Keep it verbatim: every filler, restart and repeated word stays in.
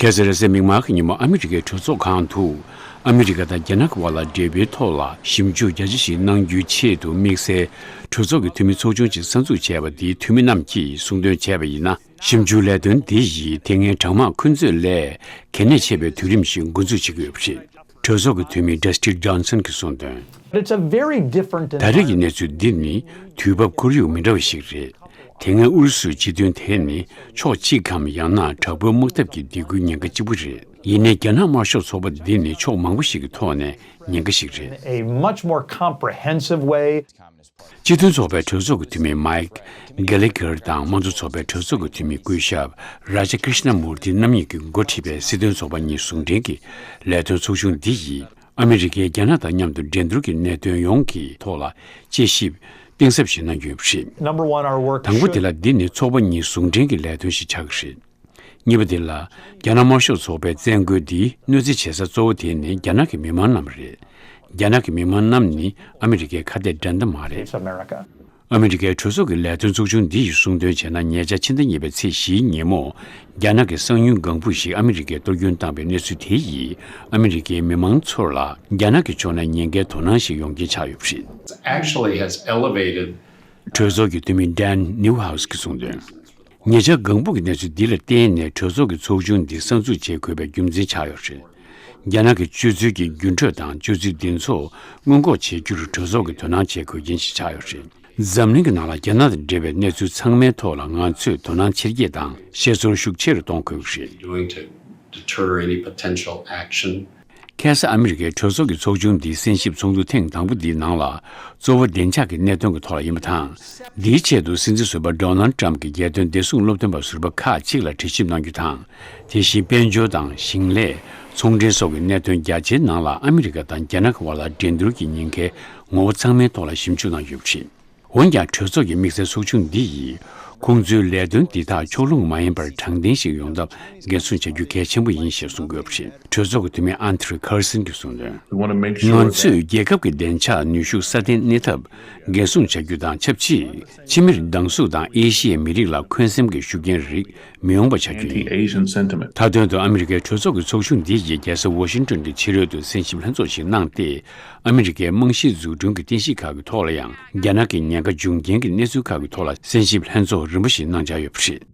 རེས་གཟའ་མིག་དམར་གྱི་ཉིན་མོ་ཨ་མི་རི་ཀའི་གྲོས་ཚོགས་ཁང་དུ་ཨ་མི་རི་ཀ་དང་རྒྱ་ནག་གི་དབར་ལ་འབྲེལ་བའི་ཐོག་ལ་ཞིབ་འཇུག་རྒྱ་ཆེ་ཞིག་གནང་རྒྱུའི་ཆེད་དུ་དམིགས་བསལ་གྲོས་ཚོགས་ཀྱི་འཐུས་མི་ཚོགས་ཆུང་ཞིག་གསར་འཛུགས་བྱས་པ་འདིའི་འཐུས་མི་རྣམས་ཀྱིས་གསུང་དོན་བྱས་པ་ཡིན་ན། ཞིབ་འཇུག་ལས་དོན་འདི་ཡིས་དེ་སྔའི་གྲང་དམག་འཁོན་རྩོད་ལས་གལ་གནད་ཆེ་བའི་དུས་རིམ་ཞིག་འགོ་འཛུགས་བྱེད་ཀྱི་ཡོད་པ་རེད། གྲོས་ཚོགས་ཀྱི་འཐུས་མི་Dustin Johnson་གྱིས་གསུངས་དོན། But it's a very different ད་རེས་ཀྱི་environment. གནས་ཚུལ་འདི་ནི་དུས་བབ་ཁོར་ཡུག་མི་འདྲ་བ་ཞིག་རེད། དེ་སྔའི་ཨུ་རུ་སུའི་སྤྱི་དོན་དེ་ནི་ཕྱོགས་གཅིག་གམ་ཡང་ན་དྲག་པོའི་དམག་འཐབ་ཀྱི་སྡིགས་སྐུལ་ཉེན་ཁ་གཅིག་པུ་རེད། ཡིན་ནའི་རྒྱ་ནག་དམར་ཤོག་ཚོགས་པ་འདི་ནི་ཕྱོགས་མང་པོ་ཞིག་གི་ཐོག་ནས་ཉེན་ཁ་ཞིག་རེད། A much more comprehensive way. སྤྱི་མཐུན་ཚོགས་པའི་གྲོས་ཚོགས་ཀྱི་འཐུས་མི་Mike Gallagher་དང་དམངས་གཙོ་ཚོགས་པའི་གྲོས་ཚོགས་ཀྱི་འཐུས་མི་སྐུ་ཞབས་Raja Krishnamoorthi་རྣམ་གཉིས་ཀྱིས་འགོ་ཁྲིད་པའི་སྲིད་དོན་ཚོགས་པ་གཉིས་ཟུང་འབྲེལ་གྱི་ལས་དོན་ཚོགས་ཆུང་འདི་ཡིས་ཨ་མི་རི་ཀས་རྒྱ་ནག་དང་མཉམ་དུ་འགྲན་བསྡུར་གྱི་གནད་དོན་ཡོངས་ཀྱི་ཐོག་ལ་དཔྱད་ཞིབ་གཏིང་ཟབ་ཞིག་གནང་རྒྱུ་ཡིན་པ་རེད། Number one, our work དང་པོ་དེ་should ལ་འདི་ནི་ཚོགས་པ་གཉིས་ཟུང་འབྲེལ་གྱི་ལས་དོན་ཞིག་ཆགས་ཀྱི་རེད། གཉིས་པ་དེ་ལ་རྒྱ་ནག་དམར་ཤོག་ཚོགས་པའི་བཙན་རྒོལ་འདིའི་གནོད་འཚེ་བྱེད་ས་གཙོ་བོ་དེ་ནི་རྒྱ་ནག་གི་མི་མང་རྣམས་རེད། རྒྱ་ནག་གི་མི་མང་རྣམས་ནི་ཨ་མི་རི་ཀའི་ཁ་གཏད་དགྲ་ཟླ་མ་རེད། States of America. ཨ་མི་རི་ཀའི་གྲོས་ཚོགས་ཀྱི་ལས་དོན་ཚོགས་ཆུང་འདི་ཡིས་གསུངས་དོན་བྱས་ན། ཉེ་ཆར་ཕྱི་ཟླ་གཉིས་པའི་ཚེས་བཞིའི་ཉིན་མོ་རྒྱ་ནག་གི་གསང་ཉུལ་ལྒང་བུ་ཞིག་ཨ་མི་རི་ཀས་གཏོར་སྐྱོན་བཏང་བའི་གནས་ཚུལ་དེ་ཡིས་ཨ་མི་རི་ཀའི་མི་མང་ཚོར་ལ་རྒྱ་ནག་གི་ཕྱོགས་ནས་ཉེན་ཁའི་དོ་སྣང་ཞིག་ཡོང་རྐྱེན་ཆགས་ཡོད་པ་རེད། Actually has elevated གྲོས་ཚོགས་ཀྱི་འཐུས་མི་Dan Newhouse་གིས་གསུངས་དོན། ཉེ་ཆར་ལྒང་བུ་གི་གནས་ཚུལ་འདི་ལ་བརྟེན་ནས་གྲོས་ཚོགས་ཀྱི་ཚོགས་ཆུང་འདི་གསར་འཛུགས་བྱེད་དགོས་པའི་རྒྱུ་མཚན་ཆགས་ཡོད་རེད། རྒྱ་ནག་གི་སྤྱོད་ཚུལ་གྱི་འགྱུར་འགྲོས་དང་སྤྱོད་ཚུལ་འདི་ཚོ་སྔོན་འགོག་བྱེད་རྒྱུར་གྲོས་ཚོགས་ཀྱིས་དོ་སྣང་བྱེད་དགོས་རྐྱེན་ཞིག་ཆགས་ཡོད་རེད། འཛམ་གླིང་གི་ནང་ལ་རྒྱ་ནག་དང་འབྲེལ་བའི་གནས་ཚུལ་ཚང་མའི་ཐོག་ལ་ང་ཚོས་དོ་སྣང་ཆེར་སྐྱེད་དང་ཤེས་ཚོར་ཤུགས་ཆེ་རུ་གཏོང་དགོས་ཀྱི་རེད། Doing to deter any potential action. ཁ་སང་ཨ་མི་རི་ཀའི་གྲོས་ཚོགས་ཀྱི་ཚོགས་ཆུང་འདིའི་གསན་ཞིབ་ཚོགས་འདུ་ཐེངས་དང་པོ་འདིའི་ནང་ལ་གཙོ་བོ་བདེ་འཇགས་ཀྱི་གནད་དོན་གྱི་ཐོག་ལ་ཡིན་པ་དང་། འདིའི་ཆེད་དུ་སྲིད་འཛིན་ཟུར་པ་Donald Trump་གྱི་རྒྱལ་དོན་བདེ་སྲུང་སློབ་སྟོན་པ་ཟུར་པ་ཁག་ཅིག་ལ་དྲི་ཞིབ་གནང་རྒྱུ་དང་། དེ་བཞིན་དཔལ་འབྱོར་དང་ཞིང་ལས། ཚོང་འབྲེལ་སོགས་ཀྱི་གནད་དོན་རྒྱ་ཆེའི་ནང་ལ་ཨ་མི་རི་ཀ་དང་རྒྱ་ནག་གི་དབར་ལ་འགྲན་བསྡུར་གྱི་ཉེན་ཁའི་ངོ་བོ་ཚང་མའི་ཐོག་ལ་ཞིབ་འཇུག་གནང་ཡོད་པ་རེད། འོན་ཀྱང་གྲོས་ཚོགས་ཀྱི་དམིགས་བསལ་ཚོགས་ཆུང་འདི་ཡིས་ཁོང་ཚོའི་ལས་དོན་འདི་དག་ཕྱོགས་ལྷུང་མ་ཡིན་པར་དྲང་བདེན་ཞིག་ཡོང་ཐབས་འགན་སྲུང་བྱ་རྒྱུ་གལ་ཆེན་པོ་ཡིན་ཞེས་གསུངས་ཡོད་པ་རེད། གྲོས་ཚོགས་ཀྱི་འཐུས་མི་Anthony Carson་གྱིས་གསུངས་དོན། We want to make sure ང་ཚོས་རྒྱལ་ཁབ་ཀྱི་བདེ་འཇགས་ནུས་ཤུགས་སྲ་བརྟན་གནས་ཐབས་འགན་སྲུང་བྱ་རྒྱུ་དང་ཆབས་ཅིག་ཕྱི་མིར་སྡང་ཟུག་དང་ཨེ་ཤི་ཡའི་མི་རིགས་ལ་འཁོན་སེམས་ཀྱི་ཤུགས་རྐྱེན་རིགས་མི་ཡོང་པ་བྱ་རྒྱུ་ཡིན། Anti-Asian sentiment. མཐའ་དོན་དུ་ཨ་མི་རི་ཀའི་གྲོས་ཚོགས་ཀྱི་ཚོགས་ཆུང་འདི་ཡིས་རྒྱལ་ས་ཝ་ཤིང་ཏོན་གྱི་ཕྱི་རོལ་དུ་གསན་ཞིབ་ལྷན་ཚོགས་ཤིག་གནང་སྟེ། ཨ་མི་རི་ཀའི་རྨང་གཞིའི་འཛུགས་སྐྲུན་གྱི་རྟེན་གཞི་ཁག་གི་ཐོག་ལ་ཡང་རྒྱ་ནག་གི་ཉེན་ཁ་འབྱུང་རྐྱེན་གྱི་གནས་ཚུལ་ཁག་གི་ཐོག་ལ་གསན་ཞིབ་ལྷན་ཚོགས་རིམ་པ་ཞིག་གནང་འཆར་ཡོད་པ་རེད།